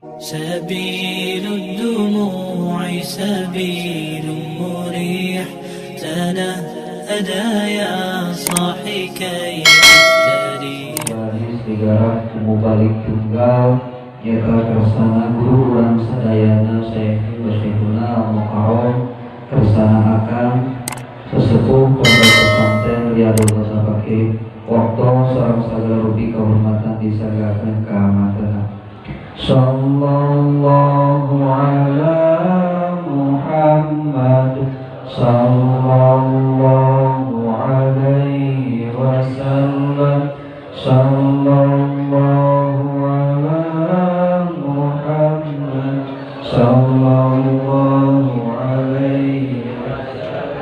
سبيل الدموع سبيل مريح تنهدى يا صاحي كي أستريح. Digarap mubalik tunggal nyata kersana guru urang sadayana Syekh Syekhuna Al-Mukarram kersana akan sesepuh pondok pesantren Riyadul Mustaqim waktu sareng sagala rupi kehormatan disanggakeun ka amatna. Sallallahu ala Muhammad sallallahu alaihi wasallam. Sallallahu ala Muhammad sallallahu alaihi wasallam.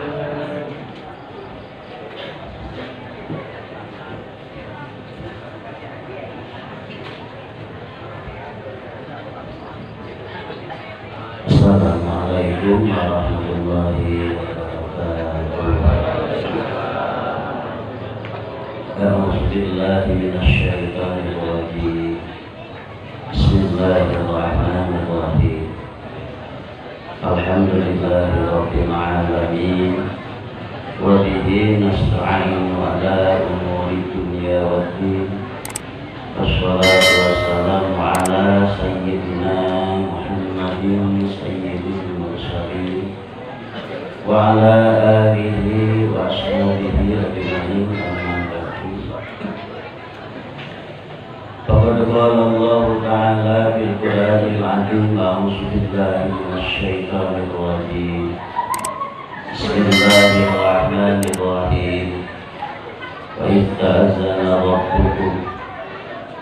Assalamualaikum warahmatullahi wabarakatuh. A'udzu billahi minasyaitonir rajim. Bismillahirrahmanirrahim. Alhamdulillahi rabbil alamin. Wa bihi nasta'inu ala umuri dunya waddin. Wassalatu wassalamu ala sayyidina Muhammadin sayyidil mursalin wa ala alihi wa ashabihi ajma'in. Faqad qala Allah ta'ala fil Qur'anil 'azim, a'udzu billahi minasy syaithanir rajim. Bismillahirrahmanirrahim. Wa idz ta'azzana rabbukum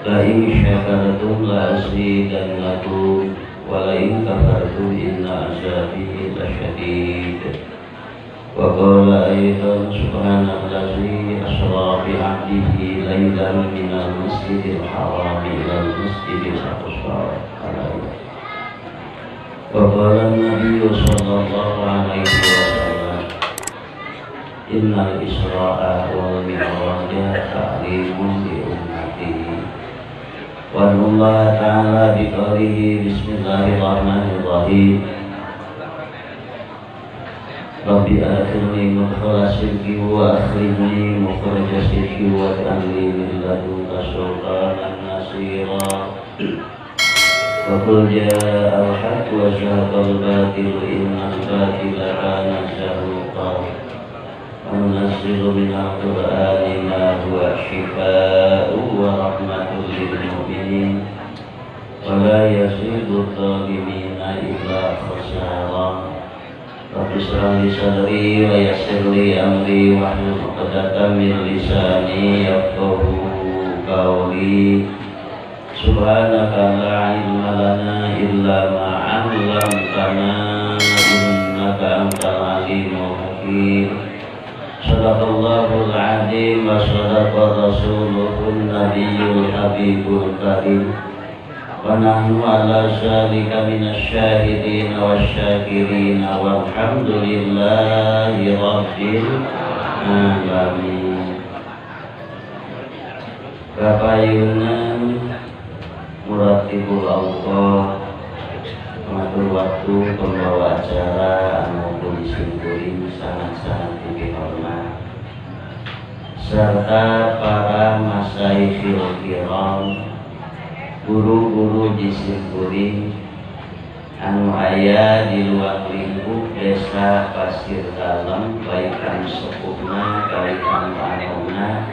la in syakartum la azidannakum wa la in kafartum inna 'azabi lasyadid. Wa qala aidan subhanallazi asra bi 'abdihi lailan minal masjidil haram ilal masjidil aqsa. Wa qala an-nabiyyu sallallahu alaihi wasallam, innal isra'a wal mi'raja ta'limun li ummati. Wa Allah ta'ala bi qawlihi bismillahirrahmanirrahim. Rabbi adkhilni mudkhala sidqi wa akhrijni mukhraja sidqi wa ij'alni min ladunka sultanan nasira. Wa qul ja'al haqqu wa zahaqal batilu innal batila kana zahuqa. Wa nunazzilu minal qur'ani ma huwa shifaa'un wa rahmatun lil mu'minin wa la yazidu adh-dhalimina illa khasara. Rabbi shrah li sadri wa yassir li amri wahlul 'uqdatam min lisani yafqahu qawli. Subhanaka la ilma lana illa ma 'allamtana innaka antal alimul hakim. Shadaqallahul 'azim wa shadaqa rasuluhun nabiyyul habibul karim. Wa nahnu ala zalika minasy syahidin wasyakirin walhamdulillahi rabbil alamin. Kapayunan muratibul awqah, pengatur waktu, pembawa acara anu disimpuling sangat-sangat dihormat, serta para masyayikhil kiram, guru-guru disimpuling anu aya di luang lingkup desa Pasir Dalem, baik anu sepuhna kali anu anomna,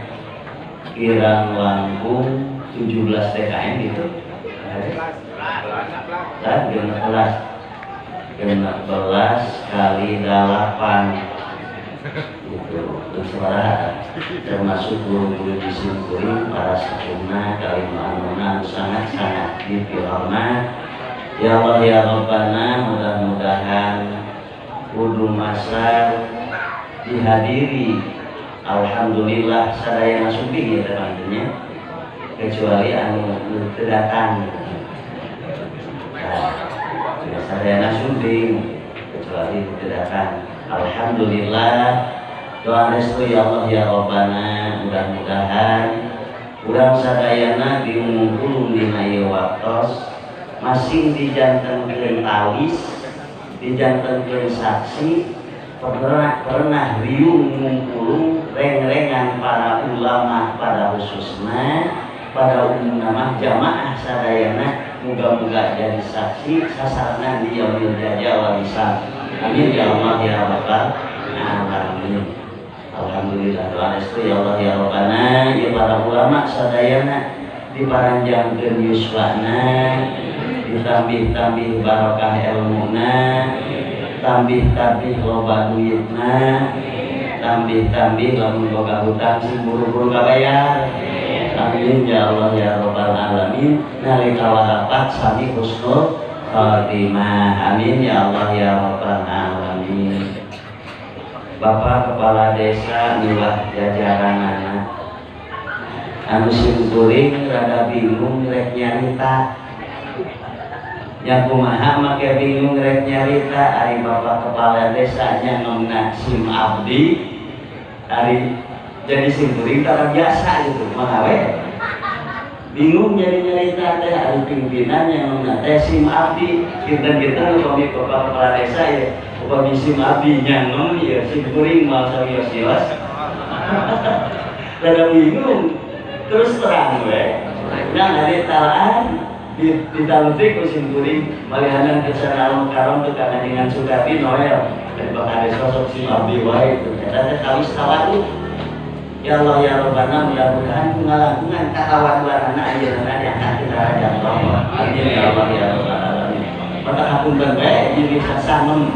kirang langkung 17 TKM gitu. Dan 16 kali 8 gitu, termasuk guru-guru di simpuling, para sepuhna kali anomna sangat-sangat dihormat. Ya Allah ya Rabbana, mudah-mudahan kudu masar dihadiri. Alhamdulillah sadayana sumping ya teman-temannya, kecuali anu teu datang. Nah, sadayana sumping kecuali teu datang. Alhamdulillah, doa restu ya Allah ya Rabbana, mudah-mudahan urang sadayana diunggul dina ieu waktos Masing dijantenkeun tawis, dijantenkeun saksi, pernah riung ngumpulung reng-rengan para ulama pada khususna, pada umumna mah jamaah sadayana muga-muga jadi saksi sasarna di yaumil jaza wal hisab. Amin ya Allah ya Rabbal alamin. Alhamdulillah doa restu ya Allah ya Rabbana ya para ulama sadayana diparanjangkeun yuswana, ditambih-tambih barokah ilmuna, tambih-tambih loba duitna, tambih-tambih lamun boga hutang sing buru-buru kabayar. Amin ya Allah ya Rabbal alamin. Nalika wafat sami husnul khatimah. Amin ya Allah ya Rabbal alamin. Bapak Kepala Desa milah jajaranana anu simkuring rada bingung rek nyarita. Nya kumaha make bingung rek nyarita ari Bapak Kepala Desa nya ngemna sim abdi ari jadi simkuring tara biasa gitu mah we. Bingung jadi nyarita teh ari pimpinan yang ngemna teh sim abdi kinten-kinten upami Bapak Kepala Desa ya upami sim abdi nya ngem ya simkuring moal sawios-wios. Rada bingung terus terang we. Nah ari talaan ditaltik ku simkuring malihanan kesana alam karom teu dengan Sukati Noel dan Bapak Desa sok sim abdi wae itu eta teh kawis tawadhu. Ya Allah ya Rabbana mudah-mudahan ngalakungan katawaduanana ayeuna diangkat ke derajat Allah. Amin ya Allah ya Rabbal alamin. Maka hapunten bae jadi sasanem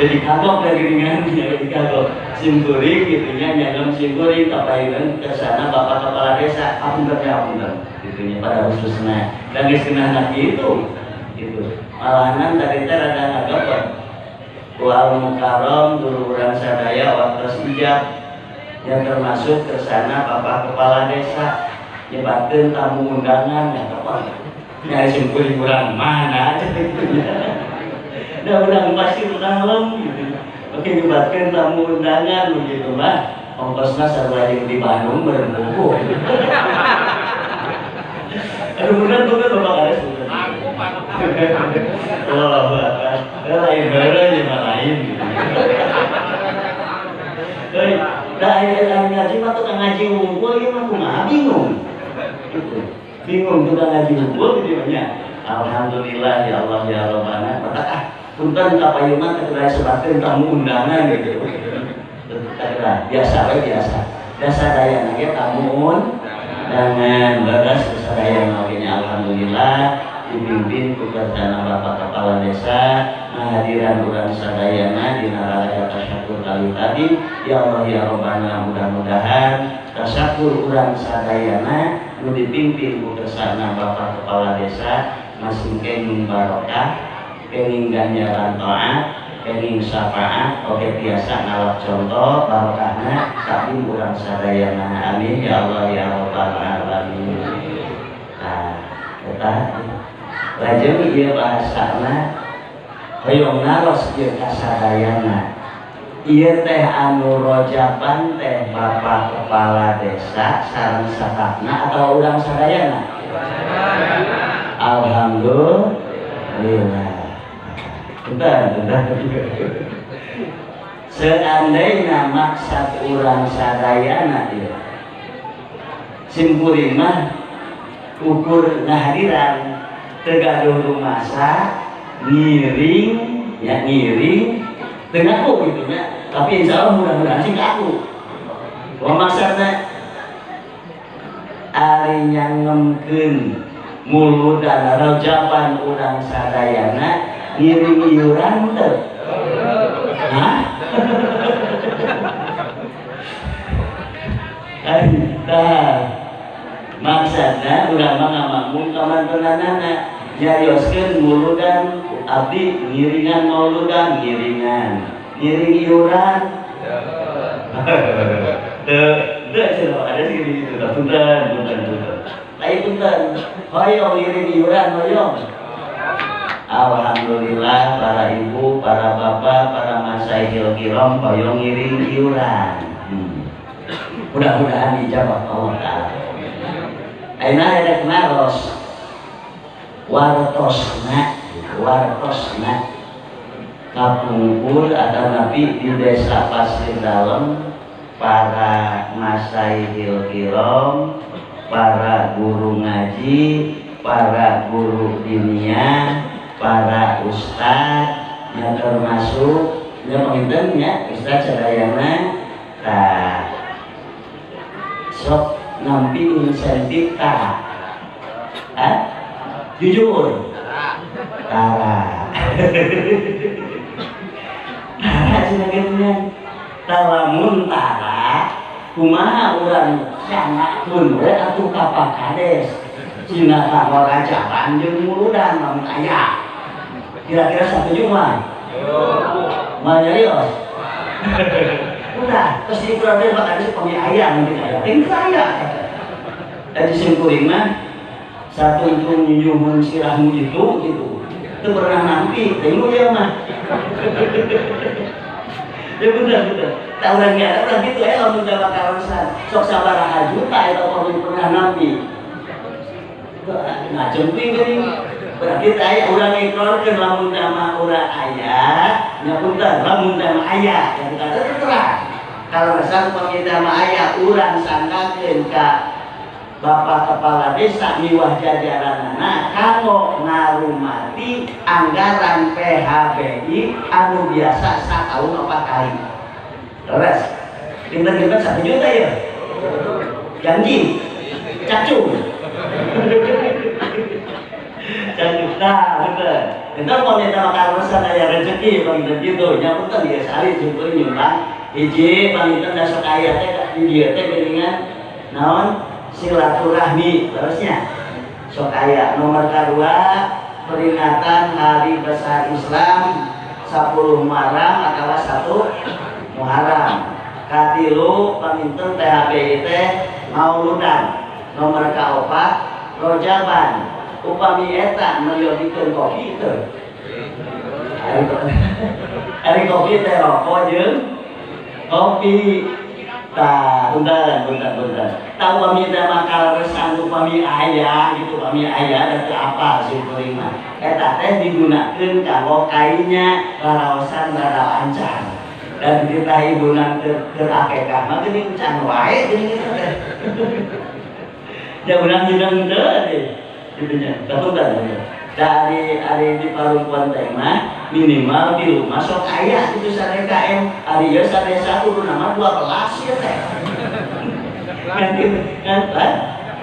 jadi kagok dari ringan jadi kagok simkuring gitu nya nyangem simkuring kapayunan kesana Bapak Kepala Desa hapunten ya hapunten gitu nya pada khususna dan geus keunahna kitu gitu. Malahanan tadi teh rada ngagepet ku al mukarram guru urang sadaya waktos ijab yang termasuk kesana Bapak Kepala Desa nyebatkeun tamu undangan ya kapan nyari simkuring urang mana aja gitu ya. Nah urang pasti urang lem gitu. Oke nyebatkeun tamu undangan begitu mah ongkosna sarua jeung di Bandung berembuh. Aduh bener tuh Bapak Kades. Aku Pak. Wah, lain baru aja mah lain gitu. Hei, dah akhirnya ngaji mah tukang ngaji ngumpul ieu mah kumaha bingung. Gitu. Bingung tukang ngaji ngumpul gitu nya. Alhamdulillah ya Allah ya Rabbana. Mata ah punten ka payeuman teh kudu sebatkeun tamu undangan gitu. Teh biasa we biasa. Biasa dayana ge tamu undangan bagas sadayana oge nya alhamdulillah dipimpin ku kersana Bapak Kepala Desa ngahadiran urang sadayana dina raya tasyakur kali tadi ya Allah ya Rabbana mudah-mudahan tasyakur urang sadayana nu dipimpin ku kersana Bapak Kepala Desa masing kenging barokah kenging ganjaran taat kenging syafaat oge tiasa ngalap contoh barokahna tapi urang sadayana amin ya Allah ya Rabbal alamin. Nah eta lajeng ieu bahasana hoyong naros ieu kasadayana ieu teh anu rojapan teh Bapak Kepala Desa sareng stafna atau urang sadayana? Alhamdulillah. Bentar, bentar. Seandainya maksad urang sadayana ieu simkuring mah ukur ngahadiran teu gaduh rumasa ngiring ya ngiring teu ngaku gitu nya tapi insya Allah mudah-mudahan sih ngaku. Wah maksudna ari nyangemkeun muludan rojapan urang sadayana ngiring iuran teu? Hah? Tah maksudna urang mah ngamakmum ka mantunanana nyarioskeun muludan abdi ngiringan mauludan ngiringan ngiring iuran teu teu cenah ada sih gitu tah punten punten punten lain punten hoyong ngiring iuran hoyong. Alhamdulillah para ibu, para bapak, para masyayikh kiram hoyong ngiring iuran. Mudah-mudahan dijawab Allah Ta'ala. Ayeuna rek naros. Wartosna wartosna kapungkur atau nabi di desa Pasir Dalem para masaihil kirom, para guru ngaji, para guru diniyah, para ustad yang termasuk yang penginten ya ustad sadayana tah sok nampi insentif tah jujur tara tara cenah kitu lamun tara kumaha urang sanggakeun we atuh ka Pak Kades cina kanggo rajaban jeung muludan lamun aya kira-kira satuju mah mah nyarios udah terus dikurang teh Pak Kades pami aya mungkin aya ting aya da simkuring mah satu nyuhun sirahmu itu gitu itu pernah nampi tengok ya mah ya bener bener tak orang nggak orang gitu ya lamun teh bakal sok sabaraha juta eta pernah nampi ngajemping geuning berarti teh aya urang ngikrarkeun lamun teh mah urang aya nya punten lamun teh mah aya ya kita terang kalau resah upami teh mah aya urang sanggakeun ka Bapak Kepala Desa miwah jajaranana kanggo ngarumati anggaran PHBI anu biasa satahun 4 kali. Terus, pinter-pinter 1 juta ya? Janji, cacung. Cacung, nah bener. Pinter kalau minta makan resan aya rezeki, panginten gitu. Nya punten ya sali jempol nyumbang. Hiji panginten da sok aya teh di dieu teh geuningan naon? Silaturahmi terusnya sok aya nomor kedua peringatan Hari Besar Islam 10 Muharram atau 1 Muharram katilu paminten THBI teh mauludan nomor kaopat rojaban upami eta meliobikeun kopi teu ari kopi teh rokok jeung kopi tah punten punten punten tah upami teh makal resan upami aya gitu upami aya da teu apal simkuring mah eta teh digunakeun kanggo kainya laraosan laraancan dan dititah ibuna keur akekah mah geuning can wae geuning eta teh da urang hidang teu deh kitu nya tah punten da ari di parungkuan teh mah minimal di rumah sok aya itu sare KM ari ieu sadesa kudu nama 12 ieu teh kan gitu kan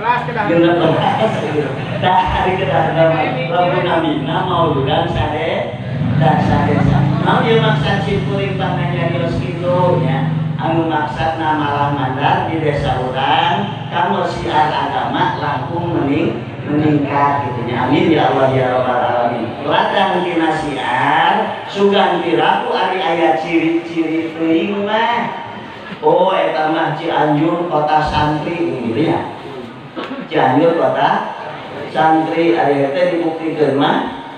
16 gitu tah ari kedah lamun namina mauludan sare da sadesa naon ieu maksad simkuring panganyarios kitu nya anu maksadna malah mandar di desa urang kanggo siar agama langkung meningkat gitu nya amin ya Allah ya rabbal alamin ladang tina siar sugan piraku ari aya ciri-ciri teuing mah oh eta mah Cianjur kota santri gitu ya Cianjur kota santri ari teh dibuktikeun mah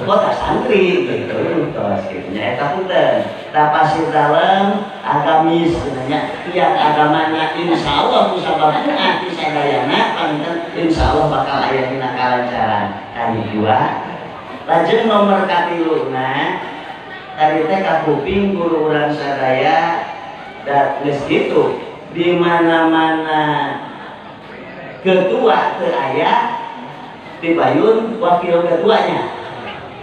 kota santri gitu tos gitu nya eta punten tah Pasir Dalem agamis nya tiap agamana insyaallah musababna ati sadayana panginten insyaallah bakal aya dina kalancaran kahiji lajeng nomor katiluna tadi teh kakuping guru urang sadaya da geus kitu di mana-mana ketua teu aya dipayun wakil ketuanya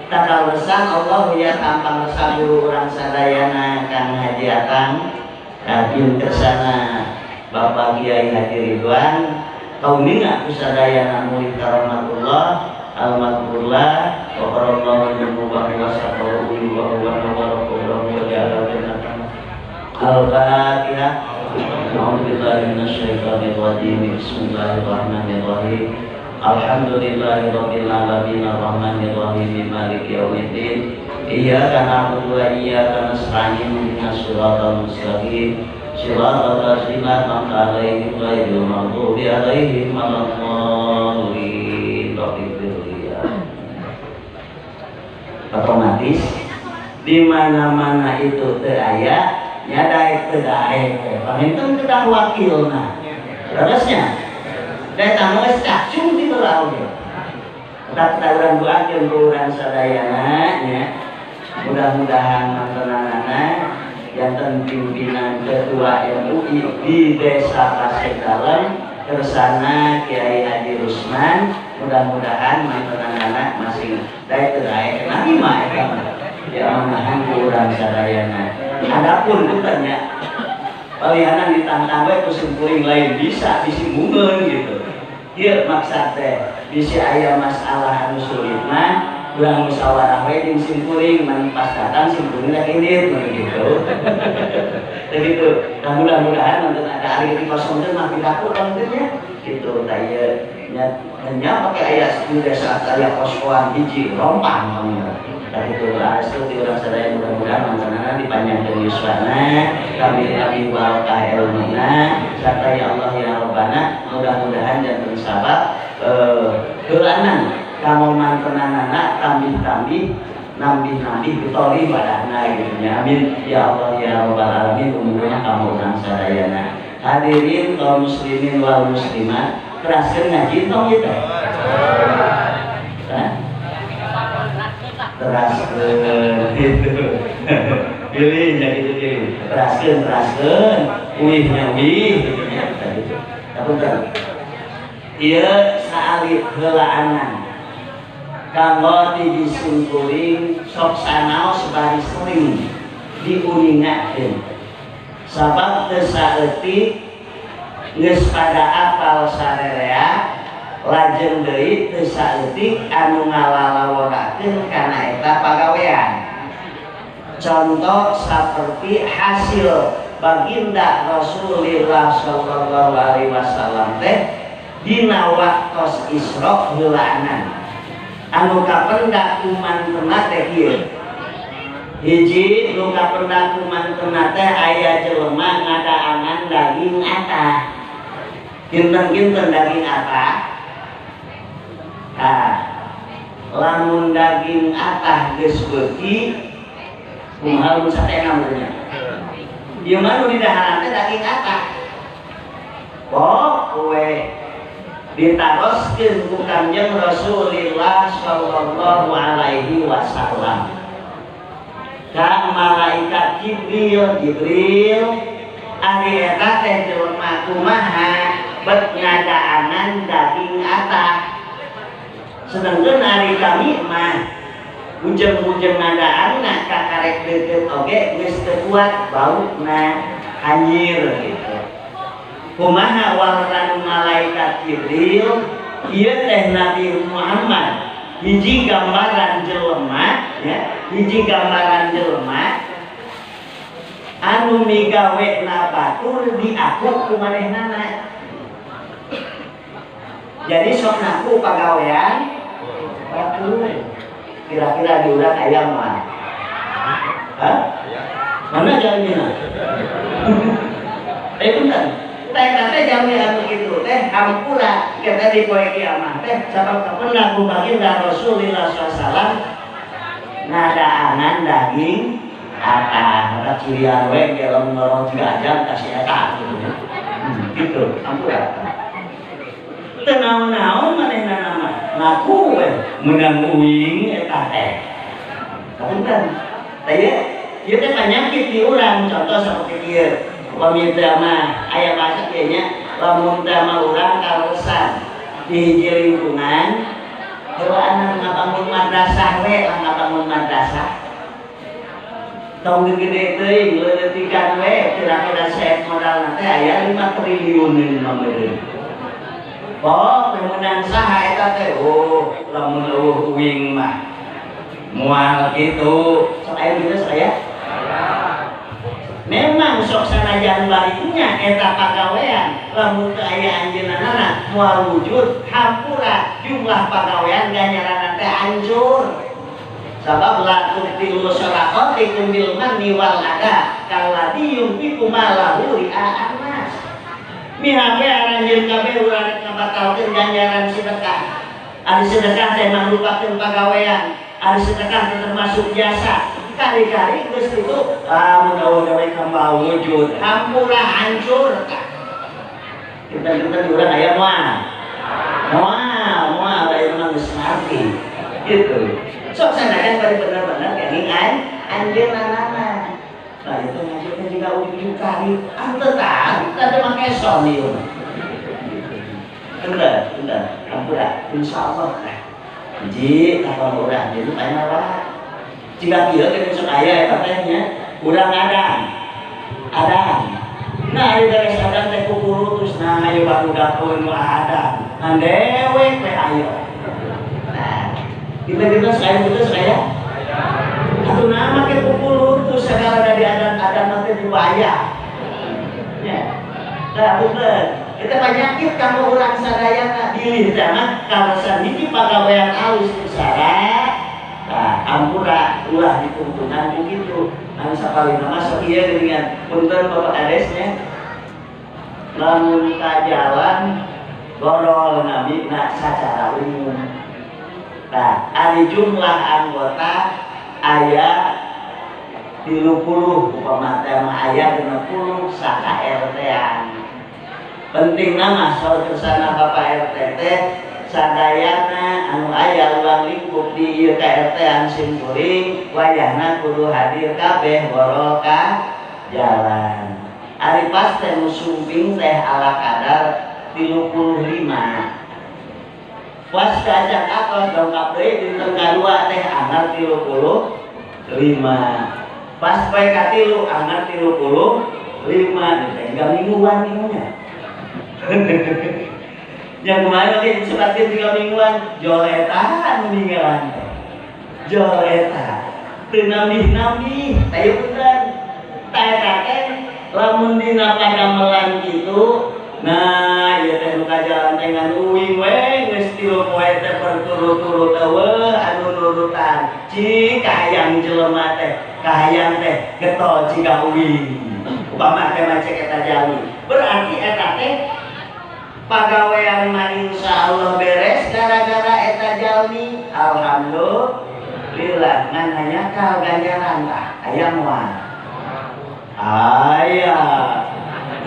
takal lesan Allah ya tampang lesan guru urang sadayana Kang Haji Atang Kadin kersana Bapak Kiai Haji Ridwan kauninga kusadayana murid karahmatullah al-maghfurlah wa qarallahu wa saqahu wa huwa wa ja'ala Al-Fatihah. A'udzubillahi minasyaitonir rajim. Bismillahirrahmanirrahim. Alhamdulillahirabbil alamin arrahmanir rahim maliki yaumiddin. Iyyaka na'budu wa iyyaka nasta'in ihdinas siratal mustaqim. Siratal ladzina an'amta 'alaihim ghairil maghdubi 'alaihim waladdallin. Otomatis di mana-mana itu teu aya nya daek teu daek panginten kedah wakilna. Leresnya daek tah geus cacung di belah oge. Tetap kita urang doakeun ku urang sadayana nya. Mudah-mudahan mantenanana janten pimpinan ketua MUI di Desa Pasir Dalem kersana Kiai Haji Rusman, mudah-mudahan mantenanana masing daek teu aya nabi mah eta mah diamanahan ku urang sadayana. Adapun punten nya palihanan ditantang we ku simkuring lain bisa disimbungeun gitu. Ieu maksad teh bisi aya masalah anu sulit mah urang musyawarah we jeung simkuring, man pas datang simkuring rek indit gitu. Teh gitu. Nah, mudah-mudahan nonton ada ari dikosongkeun mah piraku nonton nya gitu. Tah ieu nya nya pake aya di desa aya poskoan hiji rompang tah itu restu ti urang sadaya, mudah-mudahan mantenana dipanjangkeun yuswana, kami barokah ilmuna serta ya Allah ya Rabbana, mudah-mudahan janten sabab heulanan kanggo mantenanana tambih-tambih nambih-nambih betori badana gitu nya. Amin ya Allah ya Rabbal alamin, umumnya kamu urang sadayana. Hadirin kaum muslimin wal muslimat, keraskeun ngaji tong ieu teh. Teraskeun gitu. Pilih nya gitu pilih. Teraskeun teraskeun, uih nya uih gitu nya gitu. Punten. Ieu saalit heulaanan. Kanggo di simkuring sok sanaos bari sering diuningakeun. Sabab teu saeutik geus pada apal sarerea lajeng deui teu saeutik anu ngalalaworakeun kana eta pagawean. Contoh saperti hasil baginda Rasulullah sallallahu alaihi wasallam teh dina waktos Isra heulaanan. Anu kapendak ku mantena teh ieu. Hiji nu kapendak ku mantena teh aya jelema ngadaangan daging atah. Kinten-kinten daging atah. Tah, lamun daging atah geus beuki kumaha lamun satena meureun nya. Ieu mah nu didaharan teh daging atah. Oh, we ditaroskeun ku Kanjeng Rasulullah sallallahu alaihi wasallam. Ka malaikat Jibril, Jibril ari eta teh jelema kumaha bet ngadaanan daging atah. Sedangkeun ari kami mah ujeng-ujeng ngadaanna kakarek deukeut oge geus teu kuat bauna hanyir gitu. Kumaha warna malaikat Jibril ieu teh Nabi Muhammad hiji gambaran jelema ya, hiji gambaran jelema anu migawena batur diaku ku manehnana. Jadi sok ngaku pagawean batur. Kira-kira di urang aya mah? Hah? Mana jalannya? Punten. Teh teh jami anu kitu teh hampura kita di poe kiamah teh sabab kapendak ku baginda Rasulullah sallallahu alaihi wasallam ngadaanan daging atah maka cirian we ge lamun ngorong juga ajam kasih eta gitu. Gitu hampura. Teu naon-naon manehna mah ngaku we meunang uing eta teh. Punten. Teh ieu teh panyakit di urang contoh saperti kieu. Upami teh mah aya bahasa kieu nya lamun teh mah urang kaleresan di hiji lingkungan heulaan ngabangun madrasah we lah ngabangun madrasah tong gede teuing leuleutikan we kira-kira sae modalna teh aya 5 triliun mah meureun. Oh, meunang saha eta teh? Oh, lamun eueuh uing mah moal kitu. Sok aya gitu saya. Memang sok sanajan baliknya eta pagawean lamun teu aya anjeunna moal wujud hampura jumlah pagawean ganjaranna teh hancur. Sabab la tubtilu shadaqatikum bil manni wal adha kalladzi yunfiqu malahu ria'an nas. Mihape aranjeun kabeh urang rek ngabatalkeun ganjaran sedekah. Ari sedekah teh mangrupakeun pagawean, ari sedekah teh termasuk jasa. Kali-kali geus kitu lamun eueuh gawe kambal wujud hampura hancur. Kita-kita di urang aya moal. Moal, moal. moal aya mah geus ngarti gitu. Sok sanajan bari bener-bener geuning anjeunna. Nah itu ngaji juga ujug kali ante tah tadi make son ieu. Bener, bener. Ampura, insyaallah lah. Hiji tah urang jadi aya mah. Jika kieu teh sok aya eta teh nya urang adan. Adan. Nah ayo beres adan teh kukurutus nah ayo barudak nu adan. Ngan dewek teh ayo. Nah, kita saya putus saya. Atuh nama ke kukurutus segala dari adan-adan mah teh dibayar. Ya. Nah, bener. Eta penyakit kamu urang sadayana bilih teh mah kalasan hiji pagawean alus syarat. Nah, ampura ulah dituntunan begitu. Anu sapalina mah sok ieu geuningan punten Bapak Kadesnya. Lamun ka jalan gorol nabi na sacara umum. Nah, ari jumlah anggota aya 30 upama teh mah aya 60 saka RT-an. Pentingna mah saur kersana Bapak RT teh sadayana anu aya ruang lingkup di ieu KRT-an sim kuring wayahna kudu hadir kabeh gorol ka jalan. Ari pas teh nu sumping teh ala kadar 35. Pas kajak atos dongkap deui dinten kadua teh anggar 35. Pas poe katilu anggar 35 teh enggak mingguan minggunya. Yang kemarin oke seperti 3 mingguan jol eta nu ninggalan teh. Jol eta teu nambih-nambih teh punten. Tah eta teh lamun dina padamelan kitu nah ieu teh nu ka jalan teh ngan uing we geus 3 poe teh berturut-turut eueuh anu nurutan. Cik kahayang jelema teh, kahayang teh getol ciga uing. Upama teh macek eta jalmi. Berarti eta teh pagawean mah insyaallah beres gara-gara eta jalmi. Alhamdulillah ngan hanya ganjaran tah aya moal. Aya.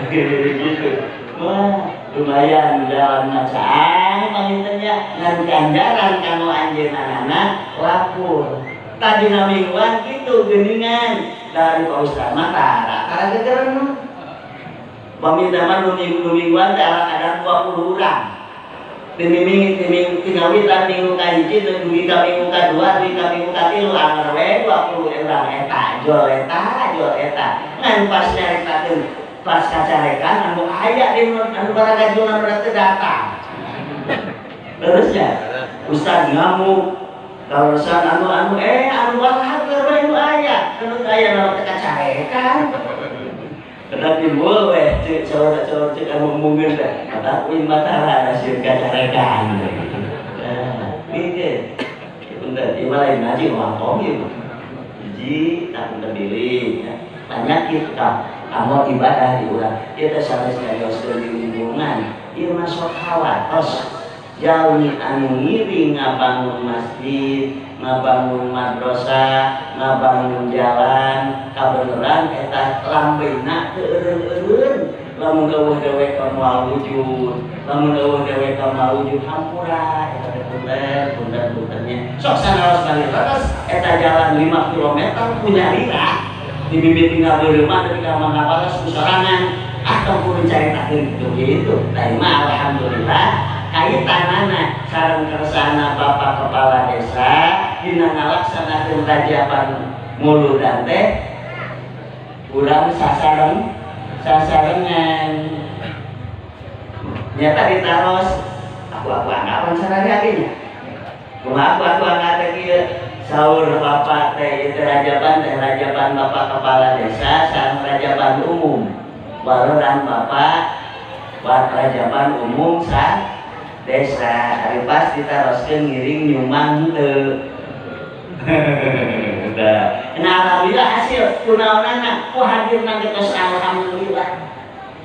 Gitu. Wah, lumayan jalan macang pangintennya ngan ganjaran kanggo anjeunna lapur. Tadina mingguan kitu geuningan dari Pak Ustaz mah tara tara gegereun. Paminta mah nu mingguan teh ada 20 urang. Timiming timing tingawitan minggu kahiji dugi ka minggu kadua dugi ka minggu katilu anger we 20 urang eta jol eta jol eta. Ngan pas nyaritakeun pas kacarekan anu aya di anu baragajulna teu datang. Terus ya Ustaz ngamuk kaleresan anu anu anu walahakeun we nu aya anu aya naon teh kacarekan. Kena timbul weh cek cowok cek anu mungkin teh mata uing matara nasib kacarekan. Nah, gitu. Punten ieu mah lain ngaji ngomong ieu. Hiji tak punten bilih ya. Penyakit ka amal ibadah di urang. Ieu teh sanes nyarioskeun di lingkungan. Ieu mah sok hawatos. Jalmi anu ngiring ngabangun masjid, ngabangun madrasah, ngabangun jalan, kabeneran eta lambeuna teu eureun-eureun. Lamun eueuh dewek ka moal wujud, lamun eueuh dewek ka moal wujud hampura eta teh punten, punten-puntennya. Sok sanaos balik leres eta jalan 5 km punya lira. Dibibit tinggal beureumah tapi ka mangkapalas ku sorangan atau kudu caritakeun kitu gitu. Tah mah alhamdulillah kaitanana sareng kersana Bapak Kepala Desa dina ngalaksanakeun rajaban muludan teh urang sasareng sasarengan nyata ditaros aku anggapan sareng nya kumaha aku angkat teh kieu saur Bapak teh ieu teh rajaban Bapak Kepala Desa sareng rajaban umum waleran Bapak war rajaban umum sa desa ari pas ditaroskeun ngiring nyumang henteu. Nah alhamdulillah hasil kunaonana ku hadirna geus alhamdulillah.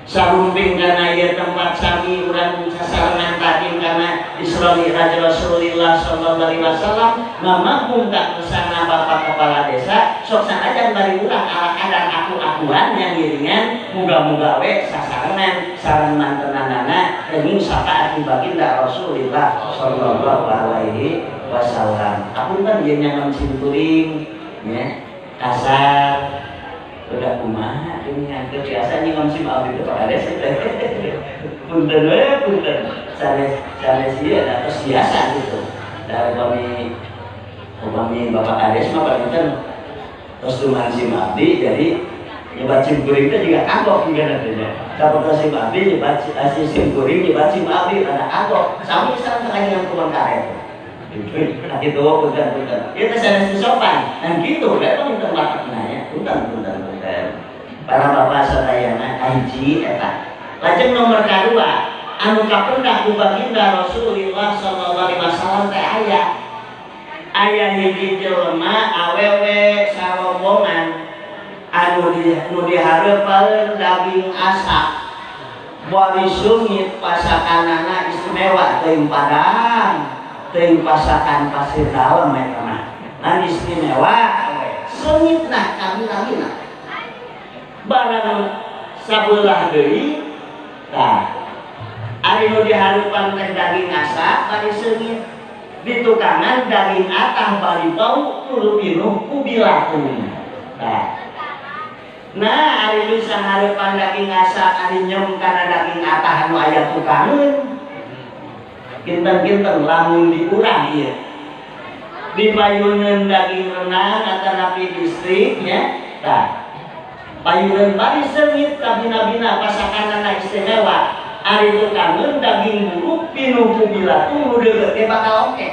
Sarumping kana ieu tempat sami urang sasarengan tadi kana Isra Mi'raj Rasulullah sallallahu alaihi wasallam ngamakmum ka kersana Bapak Kepala Desa sok sanajan bari urang ala kadar aku-akuan yang ngiringan muga-muga we sasarengan sareng mantenanana kenging syafaat baginda Rasulullah sallallahu alaihi wasallam. Apunten ieu nyangon simkuring nya kasar udah kumaha geuningan teu biasa nyangon sim abdi teh Pak Kades teh. Punten we punten. Sanes sanes ieu da tos biasa gitu. Da upami Bapak Kades mah panginten tos duman sim abdi jadi nyebat sim kuring teh juga kagok juga nantinya. Sapotos sim abdi nyebat sim kuring nyebat sim abdi rada kagok. Sami sareng kajengan tukang karet. Nah gitu, punten-punten. Ieu teh sanes sopan. Nah gitu, we panginten watakna nya. Punten-punten punten. Para bapak sadayana hiji eta. Lajeng nomor kadua, anu kapendak ku baginda Rasulullah sallallahu alaihi wasallam teh aya. Aya hiji jelema awewe sarombongan anu dihareupeun daging asak. Bari sungit pasakanana istimewa teuing Padang, teuing pasakan pasir dalam eta mah. Ngan istimewa sungitna kami-kamina. Barang sabelah deui tah ari nu dihareupan teh daging asak bari seungit. Di tukangan daging atah bari bau tuluy pinuh ku bilatung. Tah. Nah, ari nu sahareupan daging asak ari nyem kana daging atah anu aya tukangeun. Kinten-kinten lamun diurang ieu. Dipayuneun daging renang atanapi distrik nya. Tah. Payuneun bari seungit kabina-bina pasakanana istimewa. Ari tukangeun daging buruk pinuh ku bilatung nu deukeut ge bakal oke.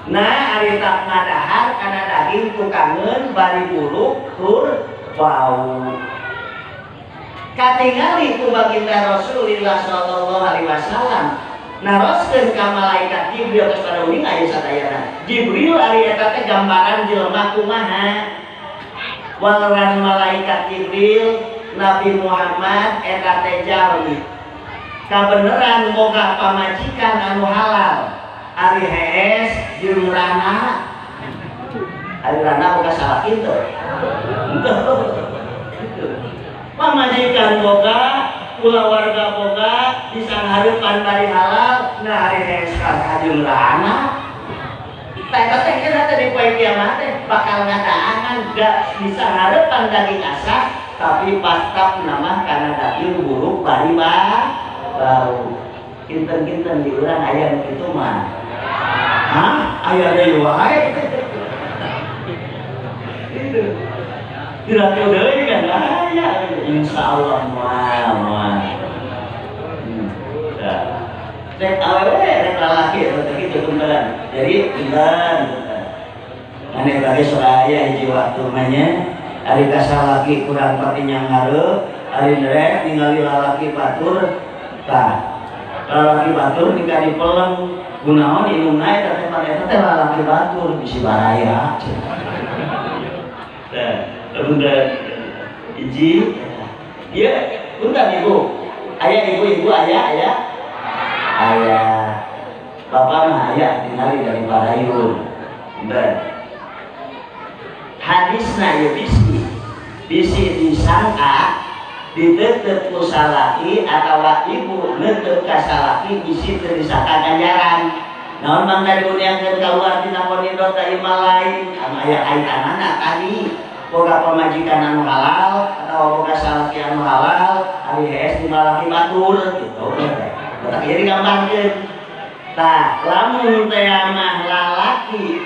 Nah, ari tak ngadahar kana daging tukangeun bari buruk tur bau. Katingali ku baginda Rasulullah sallallahu alaihi wasallam naroskeun ka malaikat Jibril geus pada uning aya sadayana. Jibril ari eta teh gambaran jelema kumaha? Waleran malaikat Jibril Nabi Muhammad eta teh jalmi. Kabeneran boga pamajikan anu halal. Ari hees jeung rana. Ari rana boga salaki teu? Henteu. Pamajikan boga, kulawarga boga, disanghareupan bari halal, nah ari hees ka jeung rana. Tah eta teh kira teh di poe kiamat teh bakal ngadaangan da disanghareupan daging asak tapi pastap nama kana daging buruk bari bau. Kinten-kinten di urang aya nu kitu mah. Hah? Aya deui wae. Itu. Tidak deui kan aya. Insyaallah moal moal. Rek awewe rek lalaki eta kitu punten. Jadi punten. Ane bage sok aya hiji waktu mah nya ari kasalaki kurang pati nyanghareup, ari rek ningali lalaki batur tah. Lalaki batur tinggal dipeleng gunaon indungna eta teh pan eta teh lalaki batur bisi baraya. Tah, punten hiji ieu punten ibu. Aya ibu-ibu aya aya. Aya. Bapak mah aya tingali dari Barayun. Punten. Hadisna ieu bisi. Bisi disangka ditetep ku salaki atawa ibu netep ka salaki bisi teu disangka ganjaran. Naon mangga diuniangkeun kaluar tina pondok ka imah lain anu aya kaitanana tadi. Boga pamajikan anu halal atawa boga salaki anu halal ari hees dimalaki batur gitu. Tah ieu digambarkeun. Tah lamun teh mah lalaki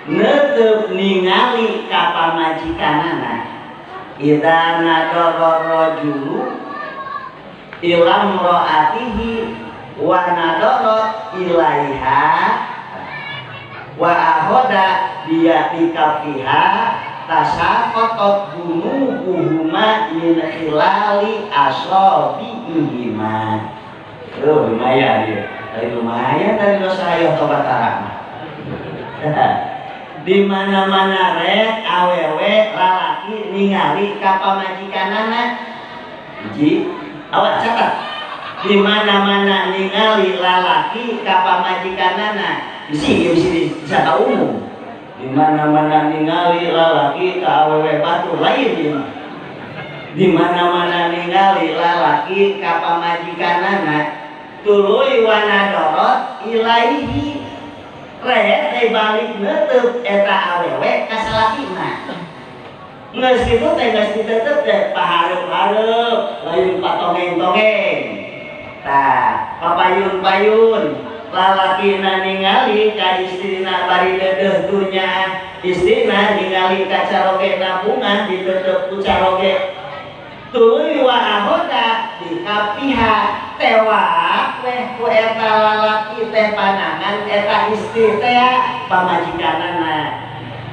netep ningali ka pamajikanana idza nadara rajulu ila imra'atihi wa nadara ilaiha wa ahoda biya bikafiha tasaqatat dunubuhuma min khilali asabiihima. Tuh lumayan ya. Dari lumayan dari dosa ayo tobat tarang. Di mana-mana rek awewe lalaki ningali ka pamajikanana. Hiji, awak catat. Di mana-mana ningali lalaki ka pamajikanana. Bisi bisi disangka umum. Di mana-mana ningali lalaki ka awewe batur lain ieu mah. Di mana-mana ningali lalaki ka pamajikanana. Tuluy wanadorot ilaihi rek teh balik neuteub eta awewe ka salakina. Geus kitu teh geus ditetep teh pahareup-hareup lain patongeng-tongeng. Tah, papayun-payun lalakina ningali ka istrina bari deudeuh dunya, istrina ningali ka carogena bunga ditetep ku caroge. Tuluy wa ahoda dikapiha tewak weh ku eta lalaki teh panangan eta istri teh pamajikanana.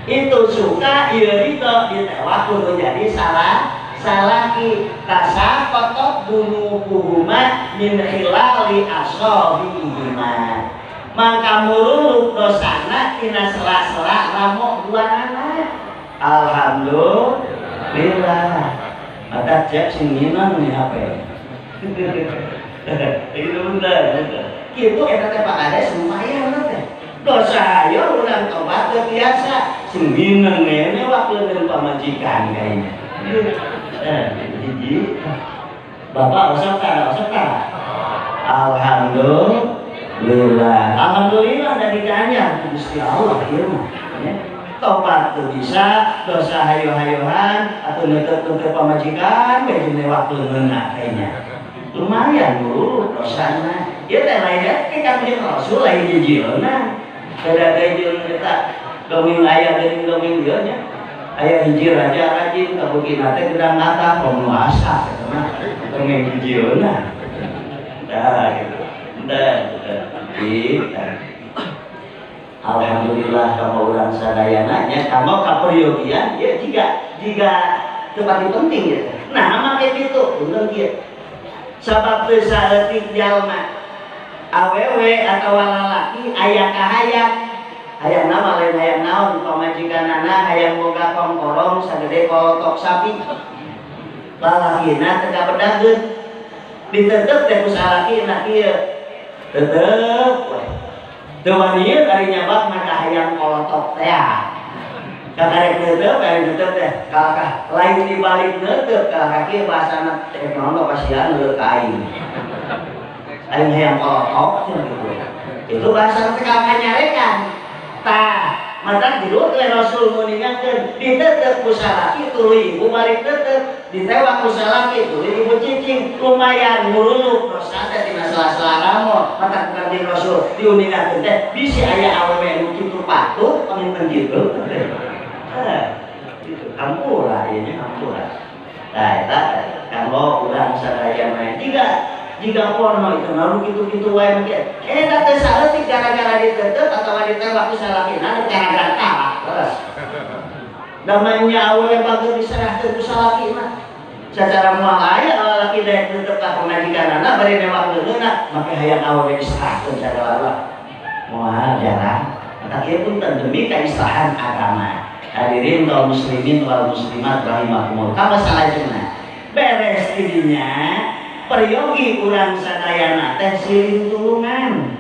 Itu suka ieu ridho ditewak kudu jadi salah salaki rasa kotok dunubuhuma min khilali asobihima. Maka muruluk dosana tina sela-sela ramo duanana. Alhamdulillah. Mata cek sing nginang nih HP. Itu bener, bener. Kitu eta teh Pak Kades lumayan teh. Dosa ayo urang tobat teu biasa. Sing nginang ngene waktu dengan pamajikan kayaknya. Hiji. Bapak osok tara, osok tara. Alhamdulillah. Alhamdulillah dari kanya Gusti Allah ieu mah. Tobat tuh bisa, dosa hayo-hayohan atau nutup-nutup pamajikan we jeung waktu ngeunah kayaknya. Lumayan dulu dosana. Ieu teh lain teh Kangjeng Rasul lain jijieuna. Beda deui jeung eta dongeng aya geuning dongeng ieu nya. Aya hiji raja rajin kabukina teh gedang ngata penguasa eta mah dongeng jijieuna. Dah gitu. Dah gitu. Alhamdulillah kamu urang sadayana nya kamu kaperyogian ya jika teu penting ya. Nah make kitu punten kieu. Sabab teu saeutik jalma awewe atawa lalaki aya kahayang hayang nama lain hayang naon pamajikanana hayang boga kongkorong sagede kolotok sapi. Lalakina teu kabedageun ditetep teh ku salakina kieu. Tetep we. Teu wani ari nyabak maka hayang kolotok teh. Kakarek neuteub ari neuteub teh kalakah lain dibalik neuteub kalakah kieu bahasana teh naon kasihan leuleuk ka aing. Aing hayang kolotok cenah kitu. Itu bahasana teh kalakah nyarekan. Tah, mata dirut we Rasul nguningakeun ditetep ku salaki tuluy ibu balik tetep ditewak ku salaki tuluy ibu cicing lumayan nguruluk dosa teh tina sela-sela ramo mata Kangjeng Rasul diuningakeun teh bisi aya awewe nu kitu patut panginten kitu teh. Gitu hampura ieu nya hampura. Tah eta kanggo urang sadaya mah jika porno itu naru gitu-gitu wae mungkin. Eta teh saeutik gara-gara ditetep atawa ditewak ku salakina gara-gara talak terus. Namanya awewe bager diserahkeun ku salakina. Sacara moal aya lalaki daek tetep ka pamajikanana bari newak leuleuna make hayang awewe diserahkeun sagala. Moal jarang. Mata kieu punten demi kaislahan agama. Hadirin kaum muslimin wal muslimat rahimakumullah. Ka salajengna beres tidinya peryogi urang sadayana teh siling tulungan.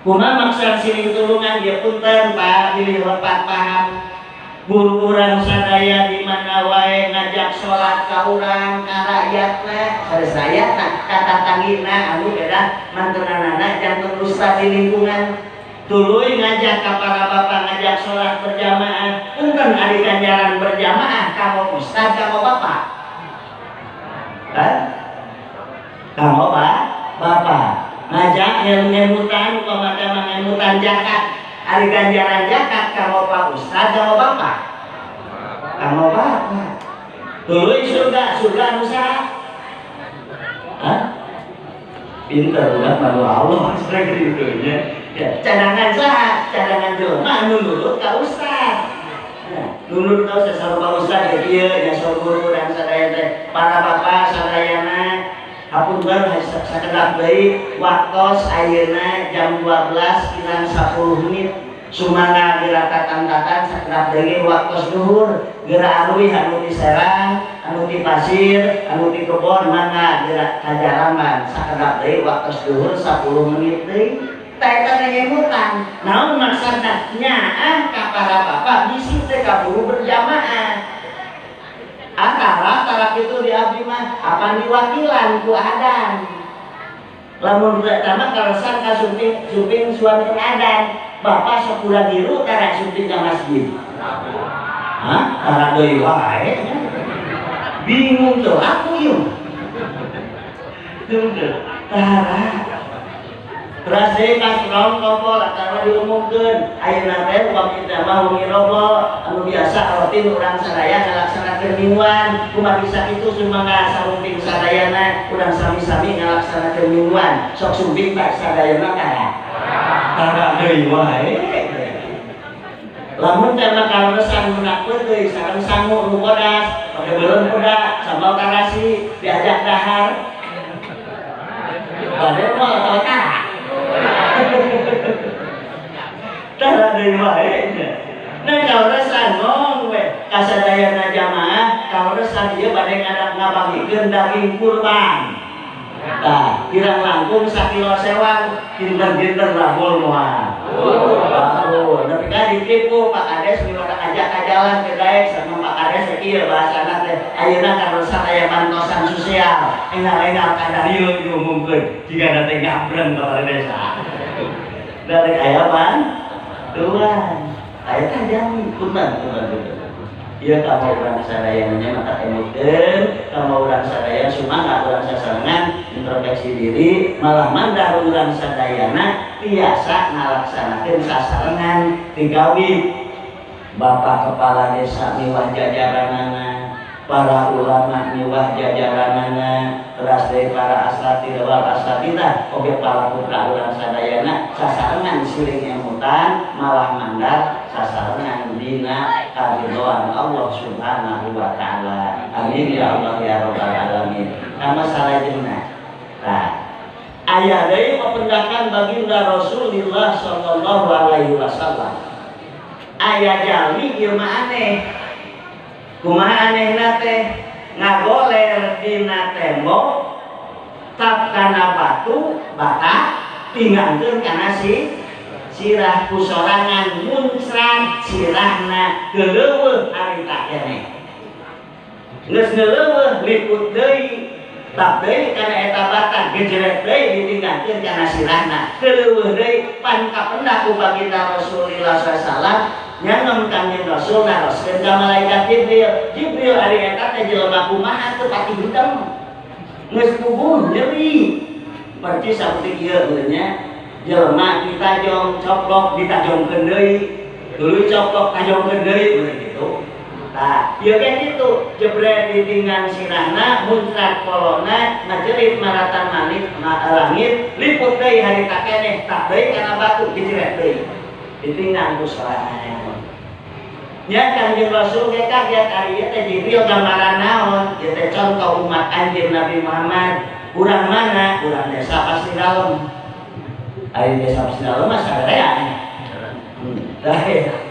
Kumaha maksud siling tulungan ya punten Pak pilih lepat paham. Guru urang sadaya di mana wae ngajak salat ka urang ka rakyatna, sanes rakyatna ka tatanggina anu beda mantenanana janten ustad di lingkungan. Tuluy ngajak ka para bapak ngajak salat berjamaah. Punten ari ganjaran berjamaah kanggo ustad kanggo bapak. Hah? Kamu pak, bapak ngajak ngemutan, upama ngemutan zakat, ari ganjaran zakat kamu pak ustad, kamu bapak, kamu bapak. Tuluy surga, surga nu saha? Hah? Pinter udah malu Allah seperti itu nya. Ya, cadangan saha? Cadangan jelema anu nurut ka ustad. Nurut ka ustad sarupa ustad ya kieu nya guru dan sadaya teh para bapak sadayana. Hapunten sakedap deui waktos ayeuna jam 12 kirang 10 menit sumangga diratatan-tatan sakedap deui waktos duhur geura aruih anu ti Serang anu ti Pasir anu ti Kebon mangga geura ka Jaraman sakedap deui waktos duhur 10 menit deui tah eta teh ngemutan naon maksudna nyaah ka para bapak bisi teh kaburu berjamaah. Antara tarak itu di abdi mah apan diwakilan ku adan. Lamun pertama kaleresan ka sumping suami adan, bapak sok kurang giru tara sumping ka masjid. Hah? Tara deui wae. Bingung tuh aku yeuh. Tara. Terus deui pas raung kompol atawa diumumkeun, ayeuna teh upami teh mah wengi robo anu biasa rutin urang sadaya ngalaksanakeun mingguan, kumaha bisa kitu sumangga sarumping sadayana urang sami-sami ngalaksanakeun mingguan, sok sumping bae sadayana tara. Tara deui wae. Lamun teh mah kaleresan budak peuteui sareng sangu nu bodas, pake beureum kuda, sambal tarasi, diajak dahar. Bade moal atawa tara. Tara deui wae. Nah kaleresan ngong we kasadayana jamaah kaleresan ieu bade ngabagikeun daging kurban. Tah, kirang langkung sakilo sewang kinten-kinten rabul moal. Rabul. Nepi ka ditipu Pak Kades miwara ajak ka jalan ke daek sama Pak Kades teh ieu bahasana teh ayeuna kaleresan aya bantosan sosial. Engal-engal kadarieu diumumkeun jigana teh ngabreng ka desa. Dari aya bantuan. Aya teh jami punten punten. Ieu ka urang sadayana nya maka emutkeun, ka urang sadaya sumangga urang sasarengan introspeksi diri, malah mandar urang sadayana tiasa ngalaksanakeun sasarengan tigawit. Bapak kepala desa miwah jajaranana, para ulama miwah jajaranana, teras deui para asatidz wal asatidzah, oge para putra urang sadayana sasarengan siling emutan malah mandar sasarengan dina karidhoan Allah Subhanahu wa taala. Amin ya Allah ya rabbal alamin. Kama salajengna. Tah, aya deui papendakan baginda Rasulullah sallallahu alaihi wasallam. Aya jalmi ieu mah aneh. Kumaha anehna teh? Ngagoler dina tembok tap kana batu bata tinggangkeun kana si sirah kusorangan muncrat sirahna geuleuweuh harita keneh. Geus geuleuweuh liput deui tap deui kana eta bata gejeret deui ditinggangkeun kana sirahna geuleuweuh deui pan kapendak ku baginda Rasulullah sallallahu alaihi wasallam nyanem Kangjeng Rasul naroskeun ka malaikat Jibril. Jibril ari eta teh jelema kumaha teu pati hitam. Geus puguh nyeri. Percis saperti ieu nya. Jelema ditajong coplok ditajongkeun deui. Tuluy coplok tajongkeun deui gitu. Tah, ieu ge kitu, jebret ditinggang sirahna, muncrat kolona, ngajerit maratan manik langit, liput deui harita keneh, tah deui kana batu dijeret deui. Ditinggang ku sorangan. Nya Kangjeng Rasul ge kaget ari ieu teh Jibril gambaran naon? Ieu teh contoh umat anjeun Nabi Muhammad. Urang mana? Urang desa Pasir Dalem. Ari desa Pasir Dalem mah sarerea. Tah,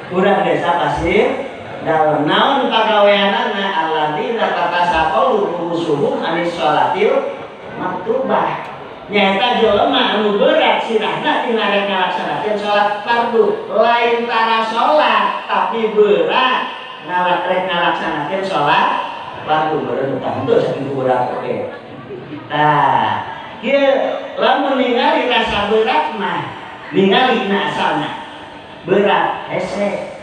urang desa Pasir Dalem naon pagaweanana alladzina tatasaqalu rusuhum anis sholatil maktubah. Nyaeta jelema anu berat sirahna tina rek ngalaksanakeun salat fardu, lain tara salat tapi berat rek ngalaksanakeun salat fardu berat tah henteu sakitu berat oge. Tah, kieu lamun ningali rasa berat mah ningali na asalna berat hese.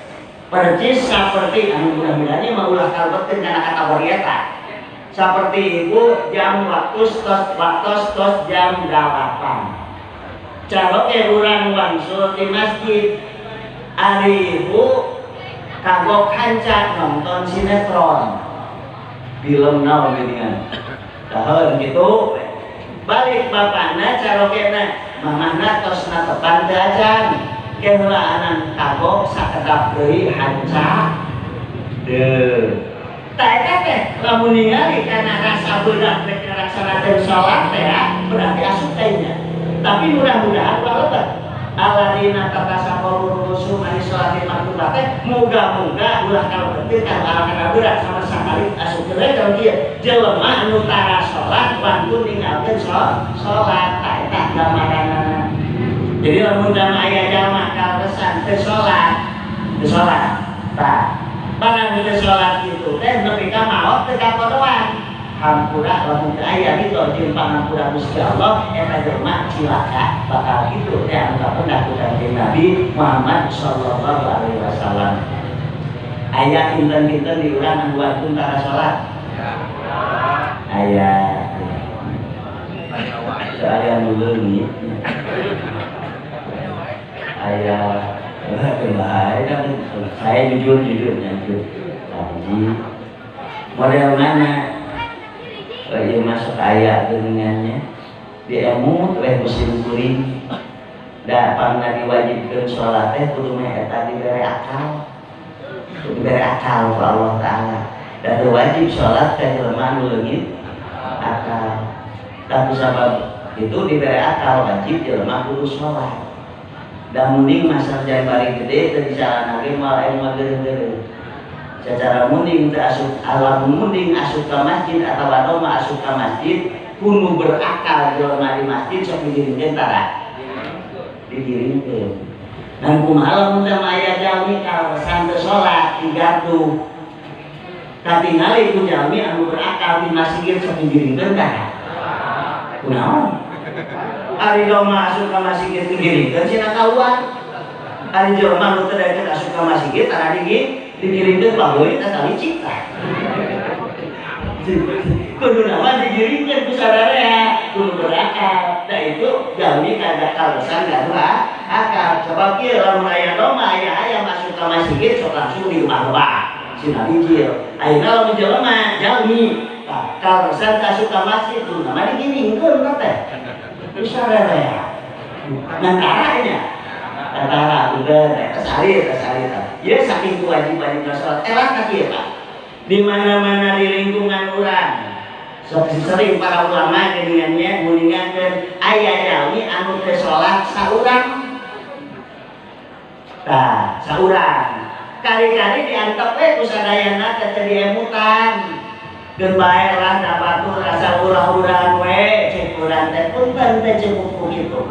Percis saperti anu mudah-mudahan mah ulah kalebetkeun kana kategori eta. Seperti ibu jam waktu tos jam 8. Caroke urang wangsul di masjid. Ari ibu kagok hanca nonton sinetron. Film naon geuningan. Tahun gitu. Balik bapakna carokena mamahna tos natepan teu acan. Keheulaanan kagok sakedap deui hanca. Deuh. Tah eta teh lamun ningali kana rasa berat rek ngalaksanakeun salat teh berarti asup teh nya. Tapi mudah-mudahan ulah lebat. Alladzina tatasaqalu rusuhum anis sholatil maktubah teh moga-moga ulah kalebetkeun kana berat sama sakali asup we kalau kieu. Jelema anu tara salat wantun ninggalkeun salat tah eta gambaranana. Jadi lamun aya jalma kaleresan teu salat, tah barang teu salat kitu teh nepi ka maot teu kapodoan. Hampura lamun teu aya ridho jeung pangampura Gusti Allah eta jelema cilaka bakal kitu teh anu kapendak ku Kanjeng Nabi Muhammad sallallahu alaihi wasallam. Aya kinten-kinten di urang anu wantun tara salat. Aya. Aya nu leungit. Aya saya jujur jujur. Model mana? Ieu masuk aya geuningannya diemut weh musim kuring da pangna diwajibkeun salat teh kudu meh eta dibere akal, kudu dibere akal ku Allah Taala. Da teu wajib salat teh jelema anu leungit akal, tapi sabab itu dibere akal wajib jelema kudu salat. Da munding masa bari gede teu disalana ge moal aya nu geureuh-geureuh. Secara munding teu asup alam munding asup ka masjid atawa doma asup ka masjid kudu berakal jelema di masjid sok digiringkeun tara digiringkeun. Dan kumaha lamun teh aya jalmi kaleresan teu salat digaduh katingali ku jalmi anu berakal di masjid sok digiringkeun tara kunaon? Ari doma asup ka masjid digiringkeun cenah kaluar. Ari jelema nu teu daekeun asup ka masjid tara digiringkeun pagoy teh licik tah. Kudu nama digiringkeun ku sadarea, kudu berakal. Da itu jalmi kada kaleresan gaduh akal. Sebab kieu lamun aya doma aya hayam asup ka masjid sok langsung direbah-rebah. Sina bijil. Ayeuna lamun jelema jalmi tah kaleresan asup ka masjid kudu nama digiringkeun teh. Ku sadarea. Nantara nya. Tara udah kesalir. Ya saking kewajiban sholat elah ka kieu Pak. Di mana-mana di lingkungan urang. Sok sering para ulama geuningannya nguningakeun aya jalmi anu teu salat saurang. Tah, saurang. Kali-kali diantep we ku sadayana teh teu diemutan. Geun bae lah da batur asa urang-urang we cek urang teh punten teh cukup ku kitu.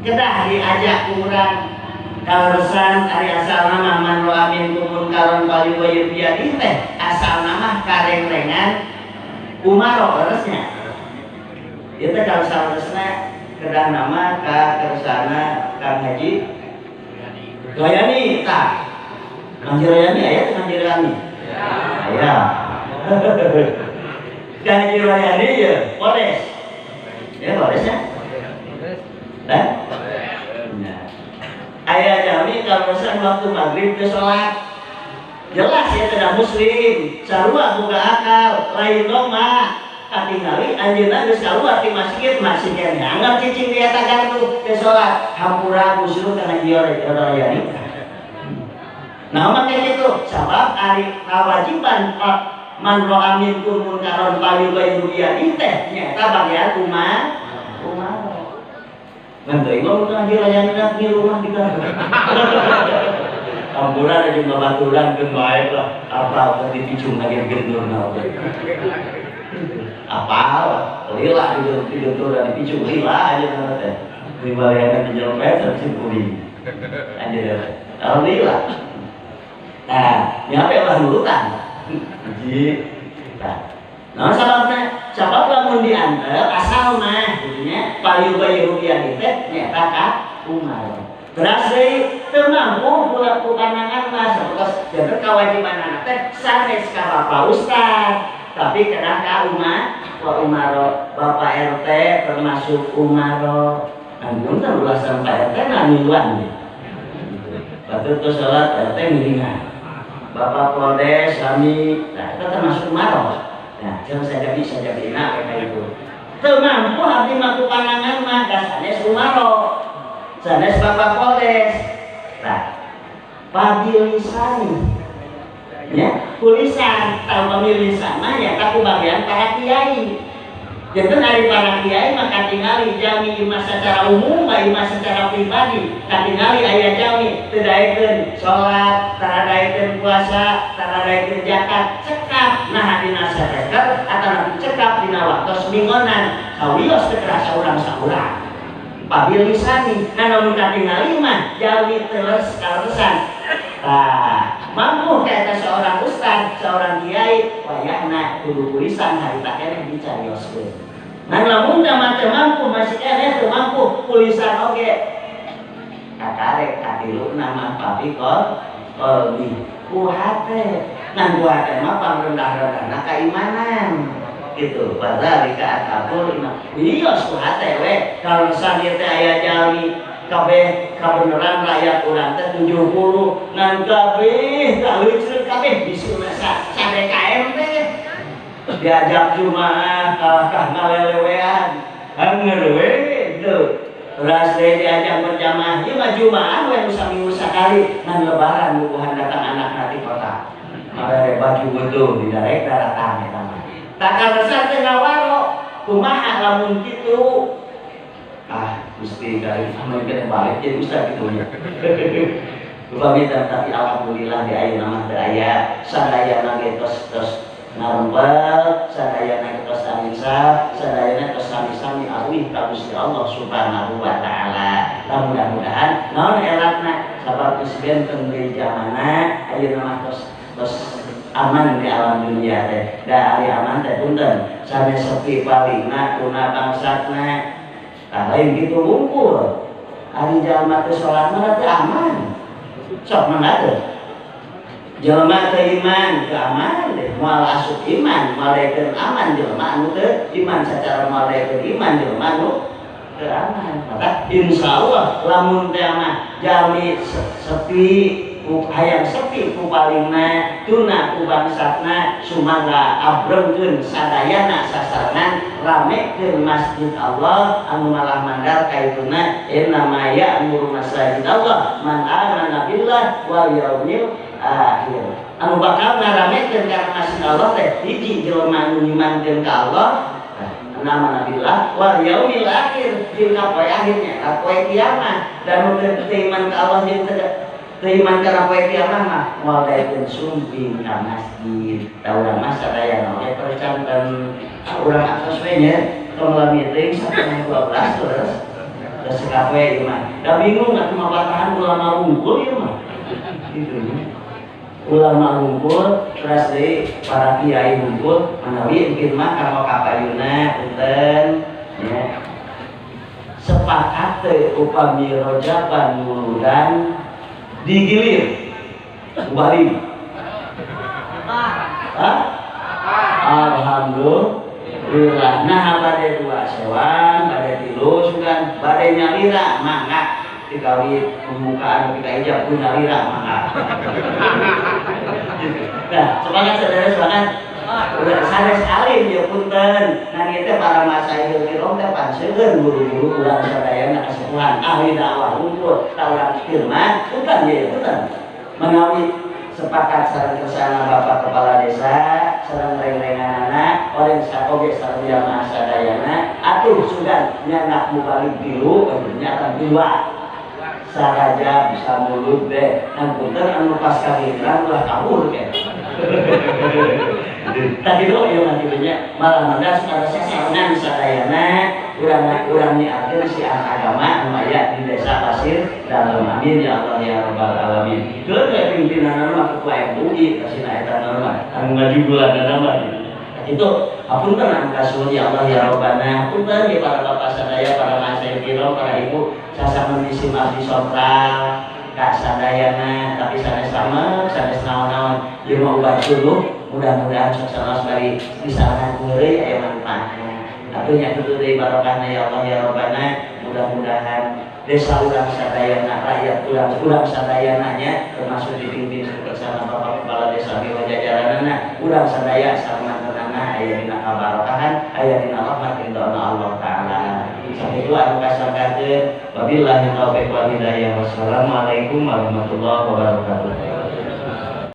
Kedah diajak urang kaleresan ari asalna mah man ro'a minkum munkaron falyughayyir biyadihi teh asalna mah karengrengan umaro leresnya. Ieu teh kaleresan kedah nama ka kersana Kang Haji Royani tah. Kang Haji Royani aya teh Kang Haji Royani? Aya. Kang Haji Royani ye Polres. Ya Polres ya? Hah? Aya jalmi kaleresan waktu maghrib teu salat. Jelas ya tidak muslim, sarua boga akal, lain doma. Katingali anjeunna geus kaluar ti masjid, masih keneh anggap cicing di eta gardu teu salat. Hampura busuk kana Royani. Nah, make kitu sabab ari kawajiban man ro'a minkum munkaron falyughayyir biyadihi teh nyaeta bagian umat. Ngan teuing mah mun Haji Royani di rumah di gardu. Hampura jeung babaturan keun bae lah, apa dipicung lagi gendurna oge. Apal, lila digentur dipicung lila aja teh. Riwayatna dijelempet sampai kuring. Anjeun alhamdulillah. Nah, nyampe ulah nurutan. Haji. Nah, naon sababna? Sabab lamun diantep asal mah kitu nya payu-payu biyadihi teh nyaeta ka Umar. Terus deui teu mampu ku panangan mah sapertos janten kewajibanana teh sanes ka Bapak Ustad, tapi kedah ka Umar, wa Umaro, Bapak RT termasuk Umaro. Ampun teh ulah sampai RT namiluan ge. Batur teu salat RT miringan. Bapak Poldes sami, nah itu termasuk Umaro. Nah, jangan saja bisa jadi enak kayak itu. Teu mampu abdi mah ku panangan mah da sanes Umaro. Sanes Bapak Poldes. Nah, pabilisan ya, kulisan, tahu pamilisan mah ya ku bagian para kiai. Janten ari para kiai mah katingali jalmi imah secara umum bae imah secara pribadi, katingali aya jalmi teu daekeun salat, tara daekeun puasa, tara daekeun zakat, cekap nah dina sareker atawa cekap dina waktos minggonan, sawios teu kerasa urang-saurang. Pabilisani, nah namun katingali mah jalmi teu leres kaleresan. Tah, mampu ka seorang ustad, seorang kiai, wayahna kudu tulisan harita keneh dicarioskeun. Ngan lamun mah teu mampu masih keneh teu mampu tulisan oge. Kakarek katiluna mah papi qalbi ku hate. Ngan ku hate mah pangrendah-rendahna kaimanan. Gitu, wadzalika atabul iman. Wios ku hate we, kalau sanieu teh aya jalmi kabeh kabeneran rakyat urang teh 70 ngan kabeh kaleuceun kabeh bisuna sa DKM teh diajak jumaah kalahkah ngalelewean hanger we gitu. Ras deui diajak berjamaah ieu mah jumaah we nu saminggu sakali ngan lebaran bubuhan datang anak ti kota mabere baju butuh didarek daratang eta mah tak kalesan teh ngawaro kumaha lamun kitu. Ah, Gusti kali sama yang balik jadi ustaz gitu ya. Upami tapi alhamdulillah di ayeuna mah teu aya sadayana ge tos tos ngarumpel, sadayana ge tos aninsaf, sadayana tos sami-sami awih ka Gusti Allah Subhanahu wa taala. Mudah-mudahan naon elatna sabab geus benten deui zamana ayeuna mah tos tos aman di alam dunia teh. Da ari aman teh punten sanes sepi palingna tuna bangsatna. Nah, lain gitu wungkul. Ari jalma teu salat mah teu aman. Sok mangga teu. Jalma teu iman teu aman deh. Moal asup iman, moal daekeun aman jelema anu teu iman sacara moal daekeun iman jelema anu teu aman. Maka insyaallah lamun teh mah jalmi sepi hayang sepi ku palingna tuna ku bangsatna sumangga abrengkeun sadayana sasarengan ramekeun masjid Allah anu malah mandar kaituna innama ya'muru masajid Allah man amana billah wal yaumil akhir. Anu bakal ngaramekeun ka masjid Allah teh hiji jelema anu ngimankeun ka Allah amana billah wal yaumil akhir jeung ka poe akhirnya ka poe kiamat dan nu teu iman ka Allah jeung teu iman kana poe kiamat mah moal daekeun sumping ka masjid. Da urang mah sadayana oge percanten urang atos we nya tong lami teuing 11:30 terus geus sekapoe ieu mah. Da bingung atuh mah batahan ulama wungkul ieu mah. Gitu nya. Ulama wungkul terus deui para kiai wungkul manawi engkin mah kanggo kapayuna punten nya. Sepakat teh upami rojaban muludan digilir balik. Hah? Alhamdulillah. Nah bade dua sewan, bade tilu sugan, bade nyalira mangga dikawit pembukaan kita ijab ku nyalira mangga. Nah semangat saudara semangat. Udah sanes alim ya punten. Nah ieu teh para masyayikh kiram teh panseukeun guru-guru urang sadayana kasepuhan ahli dakwah unggul ta urang firman punten ye punten. Menawi sepakat sareng kersana Bapak Kepala Desa sareng reng-renganana orang sakoge sareng jamaah sadayana atuh sugan nyanak mubalik tilu nya akan dua saraja bisa mulut deh ngan punten anu pas kaliran ulah kabur ke. Tadi doa ya nanti banyak malah manda supaya sasarengan sadayana urang nyiarkeun syiar agama anu aya di desa Pasir Dalem. Amin ya Allah ya rabbal alamin. Keun we pimpinanna mah ketua MUI kasina eta mah anu ngajugulanna mah gitu. Hapunten anu kasuhun ya Allah ya Rabbana. Hapunten ya para bapak sadaya, para masyayikh kiram, para ibu sasama misi abdi sopral ka sadayana tapi sanes sama sanes naon-naon ieu mah ubat suluh. Mudah-mudahan sok sanos bari disarangan heureuy aya manfaatna. Atuh nya kitu deui barokahna ya Allah ya Rabbana. Mudah-mudahan desa urang sadayana, rakyat urang sadayana nya termasuk dipimpin bersama Bapak Kepala Desa Miwa jajaranana urang sadaya sareng aya dina kabarokahan, aya dina rahmat ridho Allah taala. Sakitu anu kasanggakeun wabillahi taufiq wal hidayah. Wassalamualaikum warahmatullahi wabarakatuh.